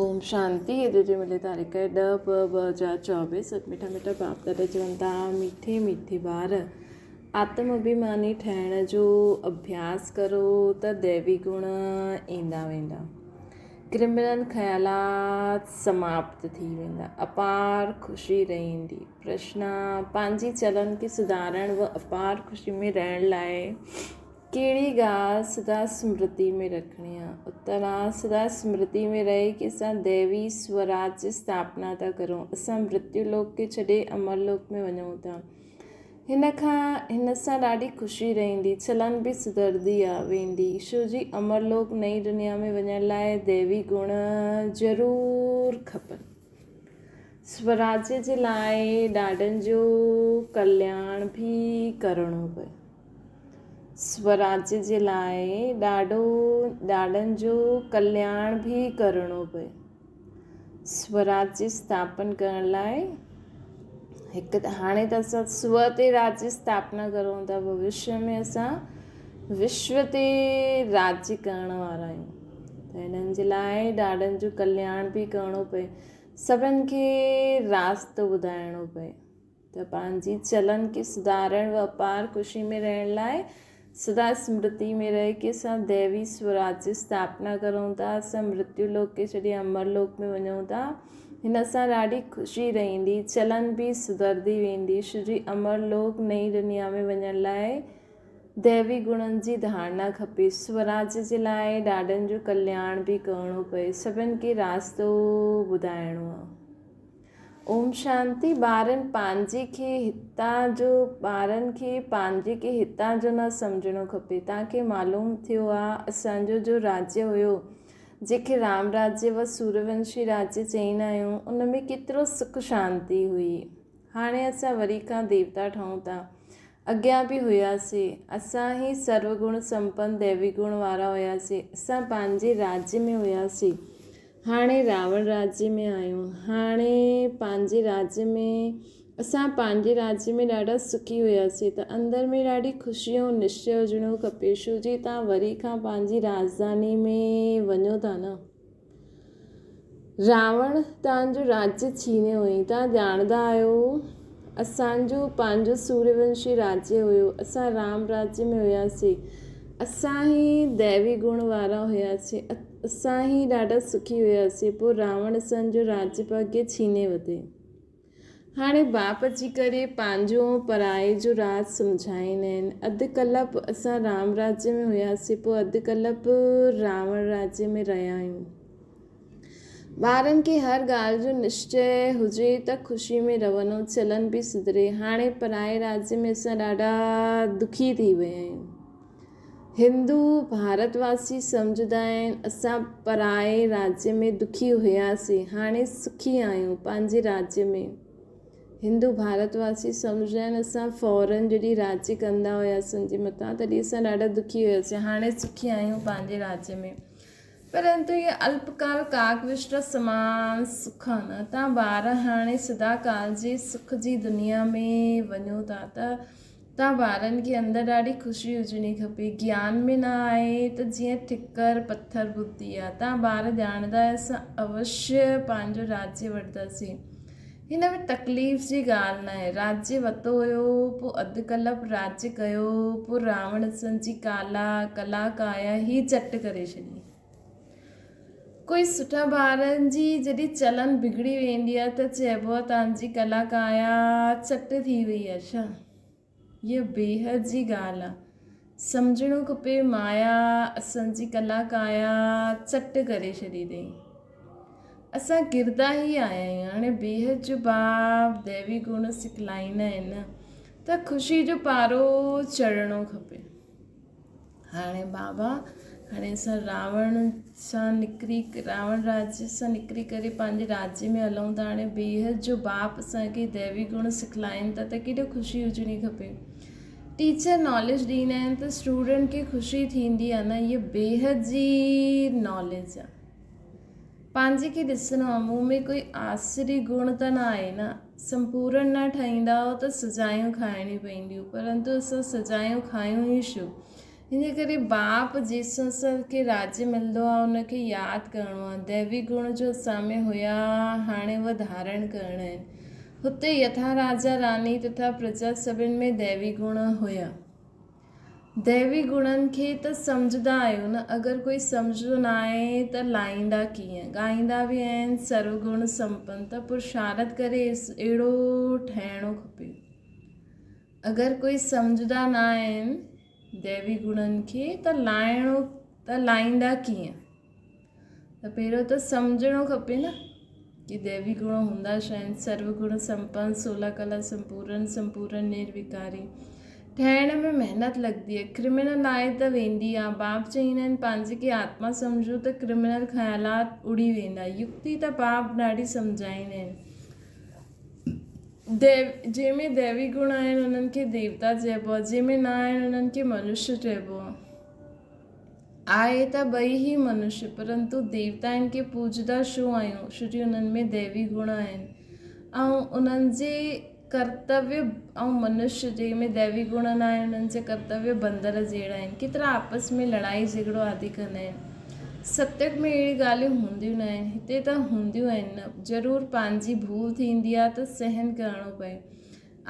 اوم شانتي اڄ جي ملي تاريخ 10 ٻه 2024 سچ مٺا مٺا باپ دادا چون ٿا مٺي مٺي ٻار آتم اڀيماني ٺهڻ جو اڀياس ڪرو ته ديوي گڻ ايندا ويندا ڪرمنل خيالات سماپت ٿي ويندا اپار خوشي رهندي پرشنا پنهنجي چلن کي سڌارڻ و اپار خوشي ۾ رهڻ لاء ڪهڙي ڳالهه سدا سمرتي ۾ رکڻي آ؟ اتر آ سدا سمرتي ۾ رهي ڪي اسان ديوي سوراج جي اسٿاپنا ٿا ڪرون. اسان مرتيو لوڪ کي ڇڏي امر لوڪ ۾ وڃون ٿا. هن کان هن سان ڏاڍي خوشي رهندي، چلن به سڌرندي آ ويندي. ڇو جي امر لوڪ نئين دنيا ۾ وڃڻ لاء ديوي گڻ ضرور کپن. سوراج جي لاء ڏاڍن جو ڪلياڻ به ڪرڻو پئي. سوراج جي لاء ڏاڍو ڏاڍن جو ڪلياڻ به ڪرڻو پئي. سوراج جي اسٿاپن ڪرڻ لاء هڪ ته هاڻي ته اسان سو تي راج جي اسٿاپنا ڪرون ٿا ڀوشيه ۾ اسان وشو تي راج ڪرڻ وارا آهيون ته هنن جي لاء ڏاڍن جو ڪلياڻ به ڪرڻو پئي سڀن کي راستو ٻڌائڻو پئي. ته پنهنجي چلن کي سڌارڻ و اپار خوشي ۾ رهڻ لاء سدا سمرتي ۾ رهي ڪي اسان ديوي سوراج جي اسٿاپنا ڪرون ٿا، اسان مرتيو لوڪ کي ڇڏي امر لوڪ ۾ وڃون ٿا، هن سان ڏاڍي خوشي رهندي، چلن به سڌرندي ويندي، شري امر لوڪ نئين دنيا ۾ وڃڻ لاء ديوي گڻن جي ڌارڻا کپي، سوراج جي لاء ڏاڍن جو ڪلياڻ به ڪرڻو پئي، سڀن کي راستو ٻڌائڻو آ. اوم شانتي ٻارن پنهنجي کي هتان جو ٻارن کي پنهنجي کي هتان جو نه سمجهڻو کپي توهان کي معلوم ٿيو آ اسان جو جو راجيه هيو جنهن کي رام راجيه و سوريونشي راجيه چئيندا آهيون ان ۾ ڪيترو سک شانتي هئي هاڻي اسان وري کان ديوتا ٺهون ٿا اڳيان به هياسي اسان هي سرو گڻ سمپن ديوي گڻ وارا هياسي اسان پنهنجي راجيه ۾ هياسي هاڻي راوڻ راجيه ۾ آهيون. هاڻي پنهنجي راجيه ۾ اسان پنهنجي راجيه ۾ ڏاڍا سکي هياسين ته اندر ۾ ڏاڍي خوشي ۽ نشچي هجڻو کپي ڇو جي توهان وري کان پنهنجي راڄڌاني ۾ وڃو ٿا نه. راوڻ توهان جو راجيه ڇينيو هئي توهان ڄاڻندا آهيو اسان جو پنهنجو سوريونشي راجيه هيو اسان رام راجيه ۾ هياسين اسان ئي ديوي گڻ وارا هياسين اسان ئي ڏاڍا سکي هياسين، پوء راوڻ اسان جو راڄ ڀاڳيه ڇيني وڌي. هاڻي باپ اچي ڪري پنهنجو ۽ پرائي جو راز سمجهائيندا آهن. اڌ ڪلپ اسان رام راجيه ۾ هياسين، پوء اڌ ڪلپ راوڻ راجيه ۾ رهيا آهيون. ٻارن کي هر ڳالهه جو نشچي هجي ته خوشي ۾ رهن ۽ چلن به سڌري. هاڻي پرائي راجيه ۾ اسان ڏاڍا دکي ٿي ويا آهيون. هندو ڀارت واسي سمجهندا آهن اسان پرائي راجيه ۾ دکي هياسين هاڻي سکي آهيون پنهنجي راجيه ۾ هندو ڀارت واسي سمجهندا آهن اسان فورن جڏهن راجيه ڪندا هياسين جي متان تڏهن اسان ڏاڍا دکي هياسين هاڻي سکي آهيون پنهنجي راجيه ۾ پرنتو هي الپڪال ڪاڪ وشٽا سمان سک آ نه تان ٻار هاڻي سدا ڪال جي سک جي دنيا ۾ وڃو ٿا ته تان ٻارن کي اندر ڏاڍي خوشي هجڻي کپي. گيان ۾ نه آهي ته جيئن ٺڪر پٿر ٻڌي آ. تان ٻار ڄاڻندا اسان اوشيه پنهنجو راجيه وٺنداسين. هن ۾ تڪليف جي ڳالهه ناهي. راجيه وتو هيو، پوء اڌ ڪلپ راجيه ڪيو، پوء راوڻ اسان جي ڪالا، ڪلا ڪايا هي چٽ ڪري ڇڏي. ڪوئي سٺا ٻارن جي جڏهن چلن بگڙي ويندي آهي ته چئبو آهي توهان جي ڪلا ڪايا چٽ ٿي وئي آهي ڇا؟ هيء بيحد جي ڳالهه آهي. سمجهڻو کپي مايا اسان جي ڪلا ڪايا چٽ ڪري ڇڏي اٿئي. اسان ڪردا ئي آيا آهيون. هاڻي بيحد جو باپ ديوي گڻ سکلائيندا آهن ته خوشي جو پارو چڙهڻو کپي. هاڻي بابا هاڻي اسان راوڻ سان نڪري راوڻ راجيه سان نڪري ڪري پنهنجي راجيه ۾ هلون ٿا هاڻي بيحد جو باپ اسان کي ديوي گڻ سکلائين ٿا ته ڪيڏو خوشي هجڻي کپي ٽيچر ناليج ڏيندا آهن ته اسٽوڊنٽ کي خوشي ٿيندي آهي نه هيء بيحد جي ناليج آهي پنهنجي کي ڏسڻو آهي مون ۾ ڪوئي آسري گڻ ته نه آهي نه سمپورن نه ٺهيندا هئا ته سزايون کائڻيون پونديون پرنتو اسان سزايون کايون ئي ڇو؟ هن ڪري باپ جنهن سان اسان کي راڄ ملندو آهي ان کي ياد ڪرڻو آهي. ديوي گڻ جو اسان ۾ هيا هاڻي اهي ڌارڻ ڪرڻا آهن. هتي يٿا راجا راني تٿا پرجا سڀن ۾ ديوي گڻ هيا. ديوي گڻن کي ته سمجهندا آهيو نه اگر ڪوئي سمجهندو نه آهي ته لائيندا ڪيئن؟ ڳائيندا به آهن سرو گڻ سمپن ته پرشارت ڪري اهڙو ٺهڻو کپي. اگر ڪوئي سمجهندا نه آهن ديوي گڻن کي ته لائڻو ته لائيندا ڪيئن؟ ته پهريون ته سمجهڻو کپي نه ڪي ديوي گڻ هوندا ڇا آهن سرو گڻ سمپن سولا ڪلا سمپورن سمپورن نروڪاري ٺهڻ ۾ محنت لڳندي آهي ڪرمنل آهي ته ويندي آهي باپ چئيندا آهن پنهنجي کي آتما سمجهو ته ڪرمنل خيالات اڙي ويندا يڪتي ته باپ ڏاڍي سمجهائيندا آهن ديو، جنهن ۾ ديوي گڻ آهن انهن کي ديوتا چئبو آهي، جنهن ۾ نه آهن انهن کي منشيه چئبو آهي. آهي ته ٻئي ئي منشيه پرنتو ديوتائن کي پوڄندا ڇو آهيون؟ ڇو جو انهن ۾ ديوي گڻ آهن ۽ انهن جي ڪرتويه ۽ منشيه جنهن ۾ ديوي گڻ نه آهن انهن جا ڪرتويه بندر جهڙا آهن. ڪيترا آپس ۾ لڙائي جهڳڙو آدي ڪندا آهن. ستيگ ۾ اهڙيون ڳالهيون هونديون نه آهن. هتي ته هونديون آهن نه. ضرور پنهنجي ڀول ٿيندي آهي ته سهن ڪرڻو پئي.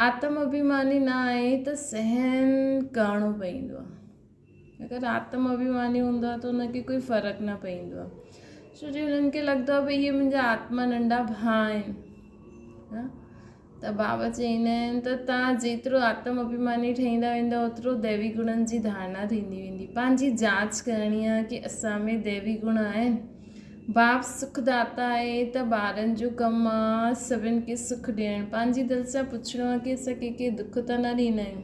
آتم اڀيماني نه آهي ته سهن ڪرڻو پئيندو آهي. اگر آتم اڀيماني هوندو آهي ته ان کي ڪوئي فرق نه پئيندو آهي. ڇو جو انهن کي لڳندو آهي ڀئي اهي منهنجا آتما ننڍا ڀاء آهن. ته بابا چئيندا آهن ته توهان جيترو آتم اڀيماني ٺهيندا ويندا اوترو ديوي گڻن جي ڌارڻا ٿيندي ويندي. پنهنجي جاچ ڪرڻي آهي ڪي اسان ۾ ديوي گڻ آهن؟ باپ سک داتا آهي ته ٻارن جو ڪم آ سڀن کي سک ڏيڻ. پنهنجي دل سان پڇڻو آهي ڪي اسان ڪنهن کي دک ته نه ڏيندا آهيون.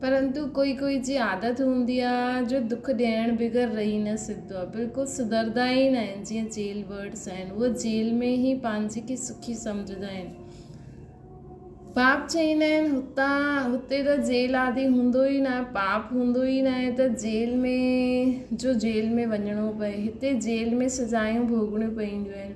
پرنتو ڪوئي ڪوئي جي عادت هوندي آ جو دک ڏيڻ بغير رهي نه سگهندو آ بلڪل سڌردا ئي نه آهن جيئن جيل برڊس آهن اهي جيل ۾ ئي پنهنجي کي سکي سمجهندا آهن پاپ چئيندا آهن هتان هتي ته جيل آدي هوندو ئي نه پاپ هوندو ئي نه آهي ته جيل ۾ جو جيل ۾ وڃڻو پئي هتي جيل ۾ سزايون ڀوڳڻيون پونديون آهن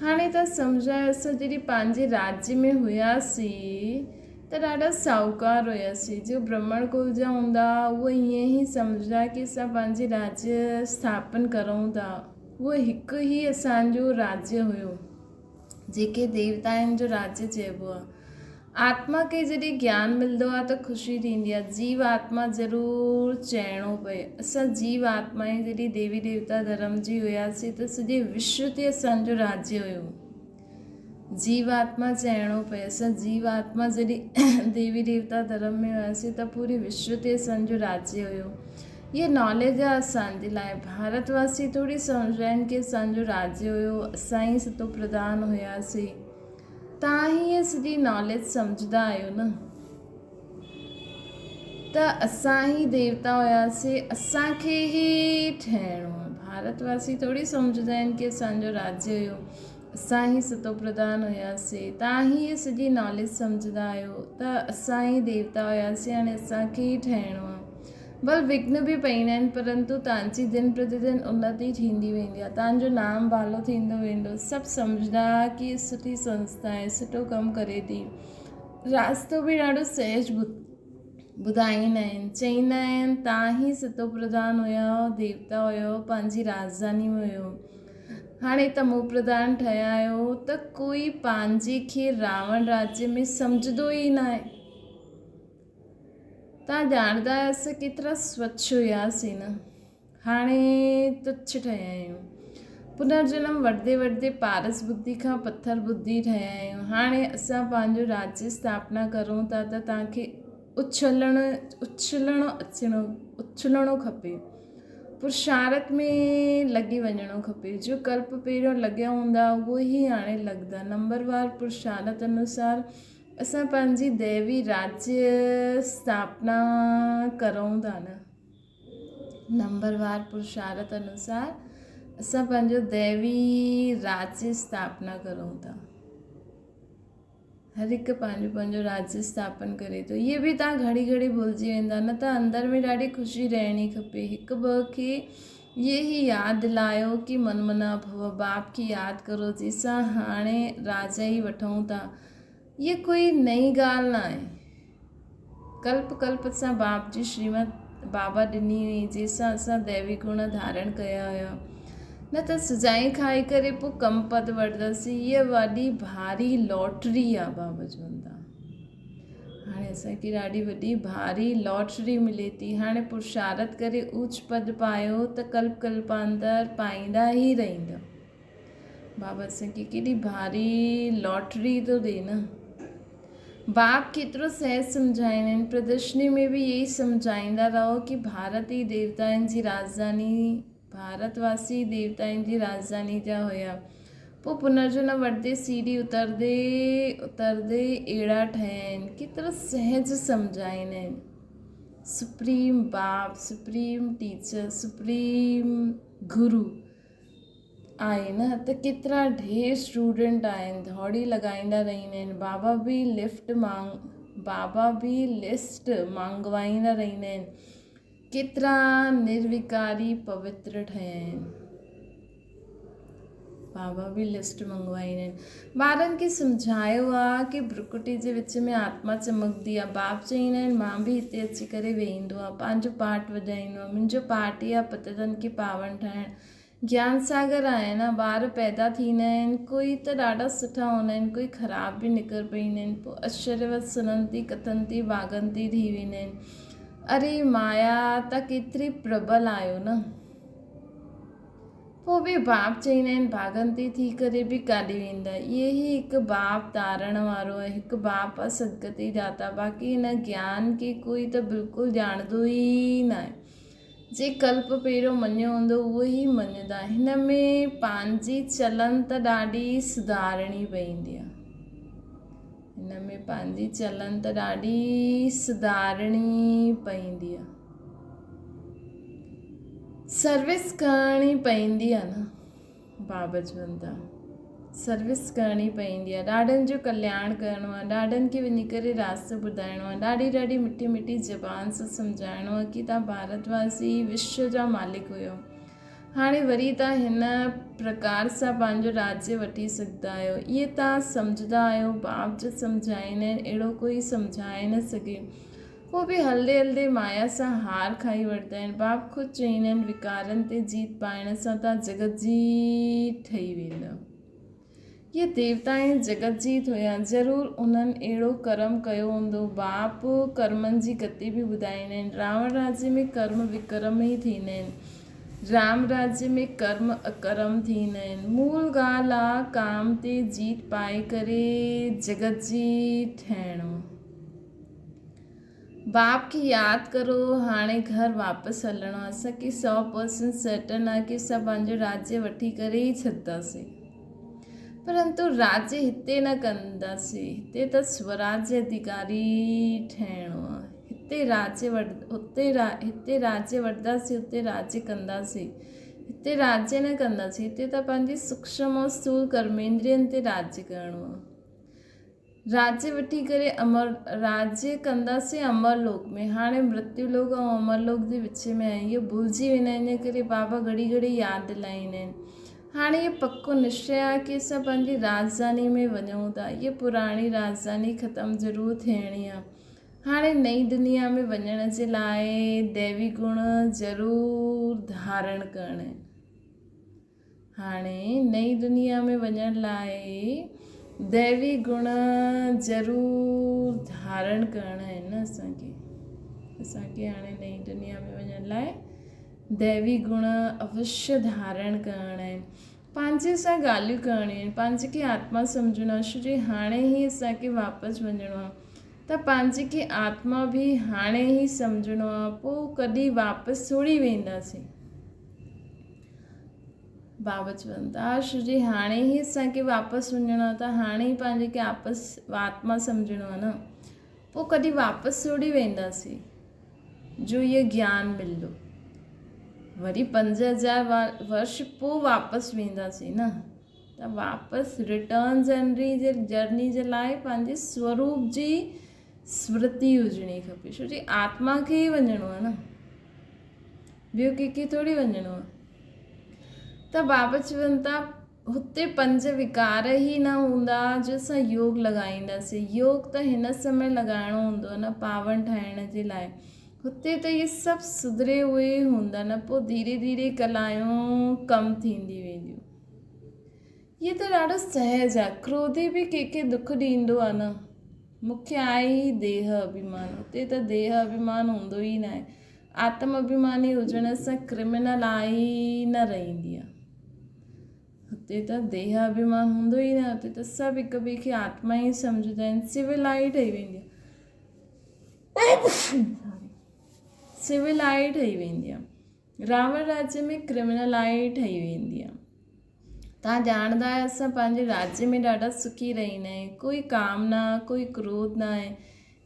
هاڻي ته سمجهايو اسان جڏهن پنهنجي راڄ ۾ هياسين ته ڏاڍا ساهوڪار هياسين جو برهمڻ ڪل جا هوندا هئا اهي ائين ئي سمجهندا ڪي اسان پنهنجي راڄ اسٿاپن ڪرون ٿا اهو هڪ ئي اسان جو راڄ هيو جيڪي ديوتائن جو راڄ چئبو آهي آتما کي جڏهن گيان ملندو آهي ته خوشي ٿيندي آهي. جيو آتما ضرور چئڻو پئي. اسان جيو آتما ئي جڏهن ديوي ديوتا ڌرم جي هياسين ته سڄي وشو تي اسان جو راجيه هيو. جيو آتما چئڻو پئي. اسان جيو آتما جڏهن ديوي ديوتا ڌرم ۾ هياسين ته پوري وشو تي اسان جو راجيه هيو. هيء ناليج آهي اسان جي لاء. ڀارت واسي ٿوري سمجهائين ڪي اسان جو راجيه هيو، اسان ئي ستو پرڌان هياسين. توهان هيء سڄي ناليج سمجهندا آهيو نه ته اسان ئي ديوتا هياسين اسان کي ئي ٺهڻو آهي ڀارت واسي ٿوري سمجهندا آهن ڪي اسان جو راجيه هيو اسان ئي ستو پرڌان هياسين توهان هيء سڄي ناليج سمجهندا آهيو ته اسان ئي ديوتا هياسين هاڻي اسان کي ئي ٺهڻو آهي ڀل وگهن به پئيندا آهن پرنتو توهان جي دن پرتي دن انتي ٿيندي ويندي آهي توهان جو نام ڀالو ٿيندو ويندو سڀ سمجهندا ڪي سٺي سنسٿا آهي سٺو ڪم ڪري ٿي راستو به ڏاڍو سهج ٻڌائيندا آهن چئيندا آهن توهان ئي ستو پرڌان هيا ديوتا هيو پنهنجي راجڌاني ۾ هيو هاڻي تمو پرڌان ٺهيا آهيو ته ڪوئي پنهنجي کي راوڻ راجيه ۾ سمجهندو ئي ناهي توهان ڄاڻندا آهيو اسان ڪيترا سوڇ هياسين نه هاڻي تڇ ٺهيا آهيون پنرجنم وٺندي وٺندي پارس ٻڌي کان پٿر ٻڌي ٺهيا آهيون هاڻي اسان پنهنجو راجيه اسٿاپنا ڪرون ٿا ته توهان کي اڇلڻ اڇلڻو اچڻو اڇلڻو کپي پرشارت ۾ لڳي وڃڻو کپي جو ڪلپ پهريون لڳيا هوندا اهو ئي هاڻي لڳندا نمبروار پرشارت انوسار اسان پنهنجي ديوي راجيه اسٿاپنا ڪرون ٿا نه نمبروار پرشارت انوسار اسان پنهنجو ديوي راجيه اسٿاپنا ڪرون ٿا هر هڪ پنهنجو پنهنجو راجيه اسٿاپن ڪري ٿو اهي به تان گهڙي گهڙي ڀلجي ويندا نه ته اندر ۾ ڏاڍي خوشي رهڻي کپي هڪ ٻه کي اهي ئي ياد دلايو ڪي من منا ڀو باپ کي ياد ڪرو جي سان هاڻي راجا ئي وٺون ٿا هيء ڪوئي نئين ڳالهه نه آهي. ڪلپ ڪلپ سان باپ جي شريمت بابا ڏني هئي، جنهن سان اسان ديوي گڻ ڌارڻ ڪيا هيا. نه ته سجائي کائي ڪري پوء ڪم پد وٺنداسين. هيء وڏي ڀاري لاٽري آ بابا چون ٿا. هاڻي اسان کي ڏاڍي وڏي ڀاري لاٽري ملي ٿي. هاڻي پرشارت ڪري اوچ پد پايو ته ڪلپ ڪلپانتر پائيندا ئي رهندا. بابا اسان کي ڪيڏي ڀاري لاٽري ٿو ڏي نه. باپ ڪيترو سهج سمجهائيندا آهن. پردرشني ۾ به اهي ئي سمجهائيندا رهو ڪي ڀارت ئي ديوتائن جي راڄڌاني، ڀارت واسي ئي ديوتائن جي راڄڌاني جا هيا. پوء پنرجنم وٺندي سيڙهي اترندي اترندي اهڙا ٺهيا آهن. ڪيترو سهج سمجهائيندا آهن. سپريم باپ، سپريم ٽيچر، سپريم گرو. آهي نه ته ڪيترا ڍير اسٽوڊنٽ آهن ڌوڙي لڳائيندا رهندا آهن بابا به لفٽ مانگ بابا به لسٽ مانگوائيندا رهندا آهن ڪيترا نروڪاري پوتر ٺهيا آهن بابا به لسٽ منگوائيندا آهن ٻارن کي سمجهايو آ ڪي برڪٽي جي وچ ۾ آتما چمڪندي آ باپ چئيندا آهن مان به هتي اچي ڪري ويهندو آ پنهنجو پارٽ وڄائيندو آ منهنجو پارٽ ئي آ پتتن کي پاون ٺاهڻ گيان ساگر آهن ها ٻار پيدا ٿيندا آهن ڪوئي ته ڏاڍا سٺا هوندا آهن ڪوئي خراب به نڪر پئيندا آهن پوء اشريوت سننتي ڪٿنتي ڀاڳنتي ٿي ويندا آهن اري مايا ته ڪيتري پربل آهيو نه پوء به باپ چئيندا آهن ڀاڳنتي ٿي ڪري به ڪاڏي ويندا اهي ئي هڪ باپ تارڻ وارو آهي هڪ باپ آهي سدگتي داتا باقي هن گيان کي ڪوئي ته بلڪل ڄاڻندو ئي ناهي جي ڪلپ پهريون مڃيو هوندو اهو ئي مڃندا. هن ۾ پنهنجي چلن ته ڏاڍي سڌارڻي پوندي آهي. هن ۾ پنهنجي چلن ته ڏاڍي سڌارڻي پوندي آهي. سروس ڪرڻي پوندي آهي نه. بابا چون ٿا سروس ڪرڻي پوندي آهي ڏاڍن جو ڪلياڻ ڪرڻو آهي ڏاڍن کي وڃي ڪري راستو ٻڌائڻو آهي ڏاڍي ڏاڍي مٺي مٺي زبان سان سمجهائڻو آهي ڪي توهان ڀارت واسي وشو جا مالڪ هيو هاڻي وري توهان هن پرڪار سان پنهنجو راجيه وٺي سگهندا آهيو اهي توهان سمجهندا آهيو باپ جو سمجهائيندا آهن اهڙو ڪوئي سمجهائي نه سگهي هو به هلندي هلندي مايا سان هار کائي وٺندا آهن. باپ خود چئيندا آهن، وڪارن تي جيت پائڻ سان توهان جڳت جيت ٺهي ويندؤ. اهي ديوتا ۽ جڳت جيت هيا. ضرور انهن اهڙو ڪرم ڪيو هوندو. باپ ڪرمن جي گتي به ٻڌائيندا آهن. راوڻ راجيه ۾ ڪرم وڪرم ئي ٿيندا آهن. رام راجيه ۾ ڪرم اڪرم ٿيندا آهن. مول ڳالهه آ ڪام تي جيت پائي ڪري جڳت جيت ٺهڻو. باپ کي ياد ڪرو هاڻي گهر واپس هلڻو آهي اسان کي 100% سرٽن آهي ڪي اسان پنهنجو راجيه وٺي ڪري ئي ڇڏنداسين پرنتو راجيه هتي نه ڪنداسين هتي ته سوراجيه اڌيڪاري ٺهڻو آهي هتي راجيه وٺ هتي هتي راجيه وٺنداسين هتي راجيه ڪنداسين هتي راجيه نه ڪنداسين هتي ته پنهنجي سوکشم اور اسٿول ڪرميندرين تي راجيه ڪرڻو آهي راجيه وٺي ڪري امر راجيه ڪنداسين امر لوڪ ۾ هاڻي مرتيو لوڪ ۽ امر لوڪ جي وچ ۾ آهي اهو ڀلجي ويندا آهن ان ڪري بابا گهڙي گهڙي ياد دلائيندا آهن هاڻي اهو پڪو نشچي آهي ڪي اسان پنهنجي راڄڌاني ۾ وڃون ٿا اها پراڻي راڄڌاني ختم ضرور ٿيڻي آهي هاڻي نئين دنيا ۾ وڃڻ جي لاء ديوي گڻ ضرور ڌارڻ ڪرڻا آهن هاڻي نئين دنيا ۾ وڃڻ لاء ديوي گڻ ضرور ڌارڻ ڪرڻا آهن نه اسان کي. اسان کي هاڻي نئين دنيا ۾ وڃڻ لاء ديوي گڻ اوشيه ڌارڻ ڪرڻا آهن. پنهنجي سان ڳالهيون ڪرڻيون آهن، پنهنجي کي آتما سمجهڻو آهي، ڇو جو هاڻي ئي اسان کي واپس وڃڻو آهي ته پنهنجي کي آتما به هاڻي ئي سمجهڻو آهي، پوء ڪڏهن واپس ٿوري وينداسين. بابا چون ٿا شو جي هاڻي ئي اسان کي واپس وڃڻو آهي ته هاڻي ئي پنهنجي کي آپس آتما سمجهڻو آهي نه پوء ڪڏهن واپس ٿوري وينداسين جو اهو گيان ملندو وري 5000 ورش پوء واپس وينداسين نه ته واپس ريٽرن جرني جي جرني جي لاء پنهنجي سوروپ جي سمرتي هجڻي کپي ڇو جي آتما کي ئي وڃڻو آهي نه ٻيو ڪنهن کي ٿوري وڃڻو آهي. ته بابا چون ٿا هتي پنج وڪار ئي نه هوندا جو اسان يوگ لڳائينداسين. يوگ ته هن سمي لڳائڻو هوندو آهي نه پاون ٺاهڻ جي لاء. هتي ته اهي سڀ سڌري اهي هوندا نه پوء ڌيري ڌيري ڪلايون ڪم ٿيندي وينديون. هي ته ڏاڍو سهج آ. ڪروڌي به ڪنهن کي دک ڏيندو آ نه. مکيه آهي ئي ديهه اڀيمان. هتي ته ديهه اڀيمان هوندو ئي ناهي. آتم اڀيماني هجڻ سان ڪرمنل آهه ئي نه رهندي آ. هتي ته ديهه اڀيمان هوندو ئي ناهي. هتي ته سڀ هڪ ٻئي کي آتما ئي سمجهندا آهن. سولائي ٺهي ويندي آ. سولائي ٺهي ويندي آ. راوڻ راجيه ۾ ڪرمنلائي ٺهي ويندي آ. توهان ڄاڻندا آهيو اسان پنهنجي راجيه ۾ ڏاڍا سکي رهندا آهيون. ڪوئي ڪام نه ڪوئي ڪروڌ نه آهي.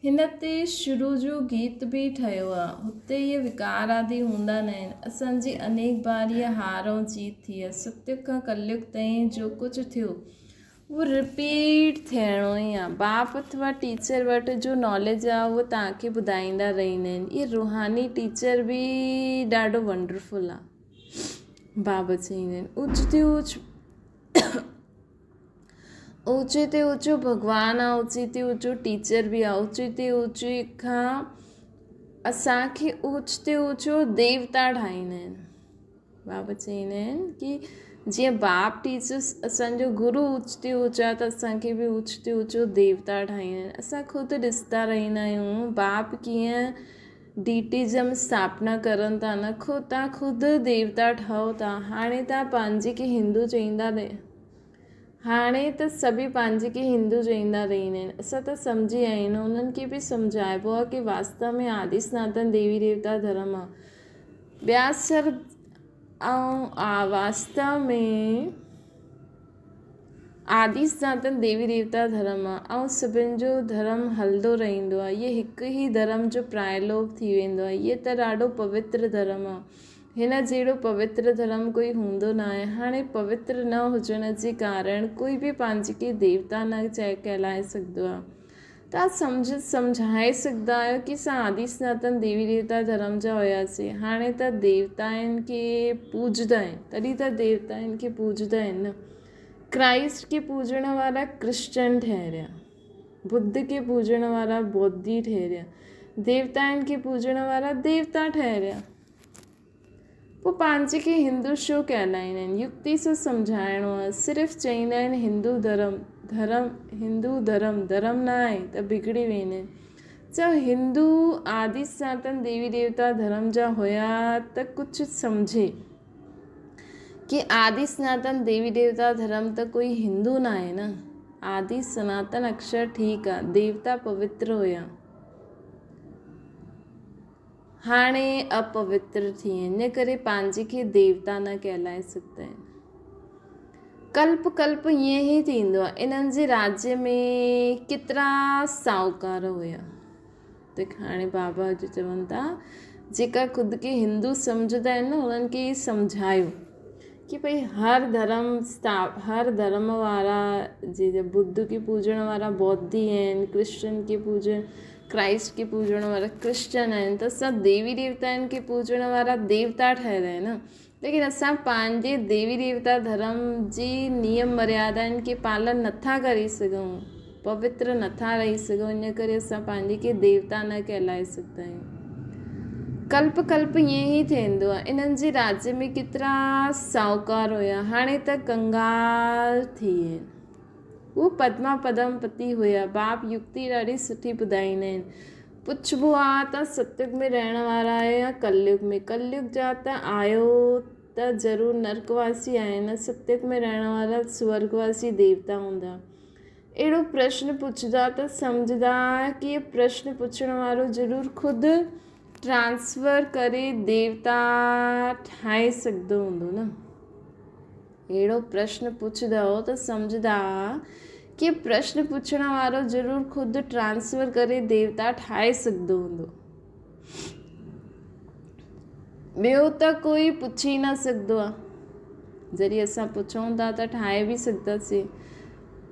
هن تي شروع جو گيت به ٺهيو آ. هتي اهي وڪار آدي هوندا نه آهن. اسان جي انيڪ بار اها هار ۽ جيت ٿي آ. ستيگ کان ڪليگ تائين جو ڪجهه ٿيو اهو رپيٽ ٿيڻو ئي آ. باپ اٿوا ٽيچر وٽ جو ناليج آ اهو توهان کي ٻڌائيندا رهندا آهن. اهي روحاني ٽيچر به ڏاڍو ونڊرفل آ. بابا چئيندا آهن اوچ تي اوچ اوچي تي اوچو ڀڳوان آ اوچي تي اوچو ٽيچر به آ اوچي تي اوچي کان اسان کي اوچ تي اوچو ديوتا ٺاهيندا آهن. بابا چئيندا آهن ڪي جيئن باپ ٽيچرس اسان جو گرو اوچ تي اوچ آهي ته اسان کي به اوچ تي اوچو ديوتا ٺاهيندا آهن اسان خود ڏسندا رهندا آهيون باپ ڪيئن ڊيٽيزم اسٿاپنا ڪرن ٿا نه خود تان خود ديوتا ٺهو ٿا هاڻي تان پنهنجي کي هندو چئيندا هاڻي ته سڀئي پنهنجي کي هندو چئيندا رهندا آهن اسان ته سمجهي آيا آهيون انهن کي به سمجهائبو آهي ڪي واستو ۾ آدي سناتن ديوي ديوتا ڌرم آهي ٻيا سر ۽ واستو ۾ آدي سناتن ديوي ديوتا ڌرم آهي ۽ سڀن جو ڌرم هلندو رهندو آهي اهي هڪ ئي ڌرم جو پرائلوپ ٿي ويندو آهي اهي ته ڏاڍو پوتر ڌرم آهي هن جهڙو پوتر ڌرم ڪوئي هوندو ناهي. هاڻي پوتر نه هجڻ جي ڪارڻ ڪوئي به پنهنجي کي ديوتا نه ڪهلائي سگهندو آهي. توهان سمجهه سمجهائي سگهندا آهيو ڪي اسان آدي سناتن ديوي ديوتا ڌرم جا هياسين. هاڻي ته ديوتائن کي پوڄندا آهن. تڏهن ته ديوتائن کي پوڄندا آهن نه. ڪرائسٽ کي پوڄڻ وارا ڪرسچن ٺهريا. ٻڌ کي پوڄڻ وارا ٻوڌي ٺهريا. ديوتائن کي پوڄڻ وارا ديوتا ٺهريا. پوء پنهنجي کي هندو ڇو ڪهلائيندا آهن؟ يڪتي سان سمجهائڻو آهي. صرف چئيندا آهن هندو ڌرم، ڌرم، هندو ڌرم، ڌرم نه آهي ته بگڙي ويندا آهن. چئو هندو آدي سناتن ديوي ديوتا ڌرم جا هيا ته ڪجهه سمجهي ڪي آدي سناتن ديوي ديوتا ڌرم ته ڪوئي هندو نه آهي نه. آدي سناتن اڪشر ٺيڪ آهي، ديوتا پوتر هيا. هاڻي اپوتر ٿي ان ڪري پنهنجي کي ديوتا نه ڪهلائي سگهندا آهن. ڪلپ ڪلپ ائين ئي ٿيندو آهي. انهن جي راجيه ۾ ڪيترا ساهوڪار هيا. ته هاڻي بابا اڄ چون ٿا جيڪا خود کي هندو سمجهندا آهن نه انهن کي سمجهايو ڪي ڀئي هر ڌرم هر ڌرم وارا جي ٻڌ کي پوڄڻ وارا ٻوڌي آهن ڪرسچن کي پوڄڻ ڪرائسٽ کي پوڄڻ وارا ڪرسچن آهن ته اسان ديوي ديوتائن کي پوڄڻ وارا ديوتا ٺهيل آهن نه ليڪن اسان پنهنجي ديوي ديوتا ڌرم جي نيم مريادائن کي پالن نٿا ڪري سگهون پوتر نٿا رهي سگهون ان ڪري اسان پنهنجي کي ديوتا نه ڪهلائي سگهندا آهيون ڪلپ ڪلپ ائين ئي ٿيندو آهي انهن جي راجيه ۾ ڪيترا ساهوڪار هيا هاڻي ته ڪنگال ٿي ويا آهن هو پدما پدم پتي هيا. باپ يڪتي ڏاڍي سٺي ٻڌائيندا آهن. پڇبو آ ته ستيگ ۾ رهڻ وارا آهيو يا ڪليگ ۾؟ ڪليگ جا ته آهيو ته ضرور نرڪ واسي آهن. ستيگ ۾ رهڻ وارا سورڳ واسي ديوتا هوندا. اهڙو پرشن پڇندا ته سمجهندا ڪي پرشن پڇڻ وارو ضرور خود ٽرانسفر ڪري ديوتا ٺاهي سگهندو هوندو نه. اهڙو پرشن پڇندؤ ته سمجهندا ڪي پرشن پڇڻ وارو ضرور خود ٽرانسفر ڪري ديوتا ٺاهي سگهندو هوندو. ٻيو ته ڪوئي پڇي نه سگهندو آهي. جڏهن اسان پڇون ٿا ته ٺاهي به سگهنداسين.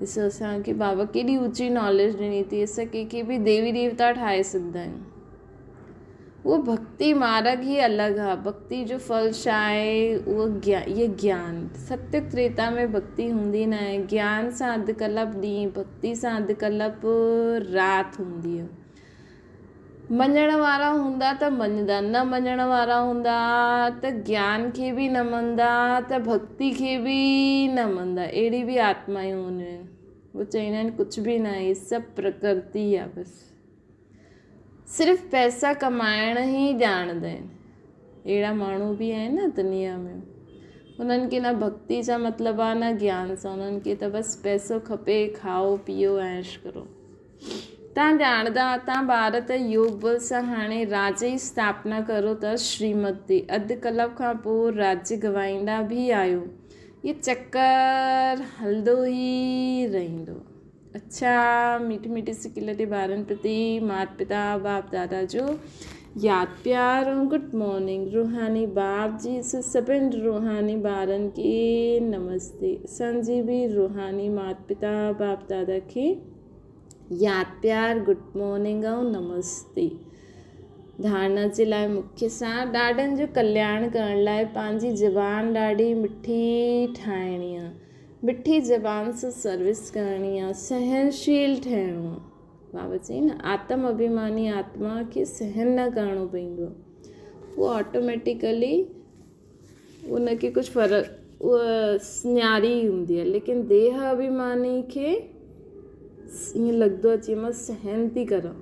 ڏسو اسان کي بابا ڪيڏي اوچي ناليج ڏني اٿئي اسان ڪنهن کي به ديوي ديوتا ٺاهي سگهندا آهيون. اهو ڀڳتي مارڳ ئي الڳ آ. ڀڳتي جو ڦل ڇا آهي؟ اهو اهي گيان. ستيگ تريتا ۾ ڀڳتي هوندي نه آهي. گيان سان اڌ ڪلپ ڏينهن، ڀڳتي سان اڌ ڪلپ رات هوندي آ. مڃڻ وارا هوندا ته مڃندا، نه مڃڻ وارا هوندا ته گيان کي به نه مڃندا ته ڀڳتي کي به نه مڃندا. اهڙي به آتمائون هونديون آهن. هو چوندا آهن ڪجهه به نه آهي، سڀ پرڪرتي آهي بس. صرف پئسا ڪمائڻ ئي ڄاڻندا آهن. اهڙا ماڻهو به آهن نه دنيا ۾. انهن کي نه ڀڳتي سان مطلب آهي نه گيان سان. انهن کي ته بس پئسو کپي، کائو پيئو عيش ڪرو. تان ڄاڻندا تان ٻار ته يوگ بل سان هاڻي راج جي اسٿاپنا ڪرو ٿا شريمت تي. اڌ ڪلپ کان پوء راج گوائيندا به آهيو. هي چڪر هلندو ئي رهندو. اڇا ميٺي ميٺي سڪيلڌي ٻارن پرتي مات پتا باپ دادا جو ياد پيار ۽ گڊ مارننگ روحاني باپ جي سڀن روحاني ٻارن کي نمستي اسان جي به روحاني مات پتا باپ دادا کي ياد پيار گڊ مارننگ ۽ نمستي ڌارڻا جي لاء مکي سان ڏاڍن جو ڪلياڻ ڪرڻ لاء پنهنجي زبان ڏاڍي مٺي ٺاهڻي آهي مٺي زبان سان سروس ڪرڻي آ، سهنشيل ٺهڻو آ. بابا چئي نه آتم اڀيماني آتما کي سهن نه ڪرڻو پوندو آ. اهو آٽوميٽيڪلي ان کي ڪجهه فرق اها نياري هوندي آ ليڪن ديهه اڀيماني کي ائين لڳندو آ جيئن مان سهن ٿي ڪران.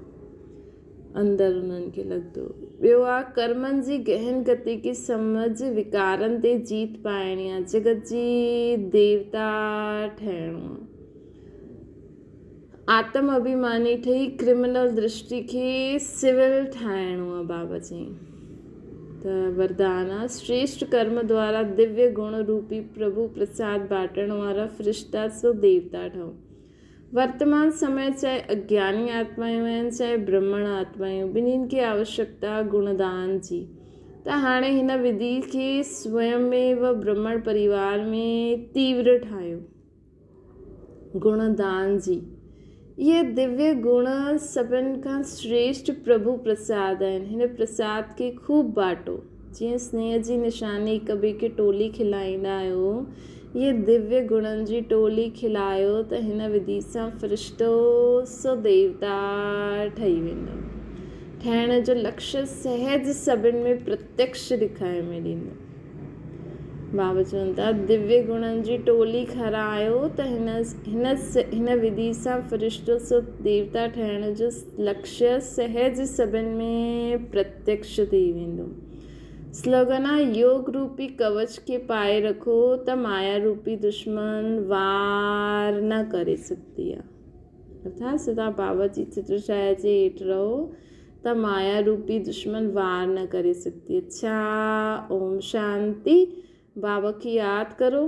اندر انهن کي لڳندو. ٻيو آ ڪرمن جي گهن گتي کي سمجهه وڪارن تي جيت پائڻي آ، جڳت جي ديوتا ٺهڻو آ. آتم اڀيماني ٺهي ڪرمنل درشٽي کي سول ٺاهڻو آ. بابا چيائين ته وردان آ شريشٽ ڪرم دوارا دويه گڻ روپي پرڀو پرساد بانٽڻ وارا فرشتا سو ديوتا ٺهو. ورتمان سمي چاهي اگياني آتمائون آهن چاهي برهمڻ آتمائون ٻنهين کي آوشڪتا گڻدان جي ته هاڻي هن وڌي کي سوئم ۾ و برهمڻ پريوار ۾ تيور ٺاهيو گڻدان جي اهي دويه گڻ سڀن کان شريشٽ پرڀو پرساد آهن هن پرساد کي خوب باٽو جيئن سنيهه جي نشاني هڪ ٻئي کي ٽولي کلائيندا آهيو، ايئن دويه گڻن جي ٽولي کلايو ته هن وڌي سان فرشتو سو ديوتا ٺهي ويندو. ٺهڻ جو لڪشيه سهج سڀن ۾ پرتيڪش ڏکائي ۾ ڏيندو. بابا چون ٿا، دويه گڻن جي ٽولي کرايو ته هن هن وڌي سان فرشتو سو ديوتا ٺهڻ جو لڪشيه سهج سڀن ۾ پرتيڪش ٿي ويندو. سلوگن آ، يوگ روپي ڪوچ کي پائي رکو ته مايا روپي دشمن وار نه ڪري سگهندي آ. ارٿات سدا بابا جي ڇترڇايا جي هيٺ رهو ته مايا روپي دشمن وار نه ڪري سگهندي. اڇا اوم شانتي. بابا کي ياد ڪرو.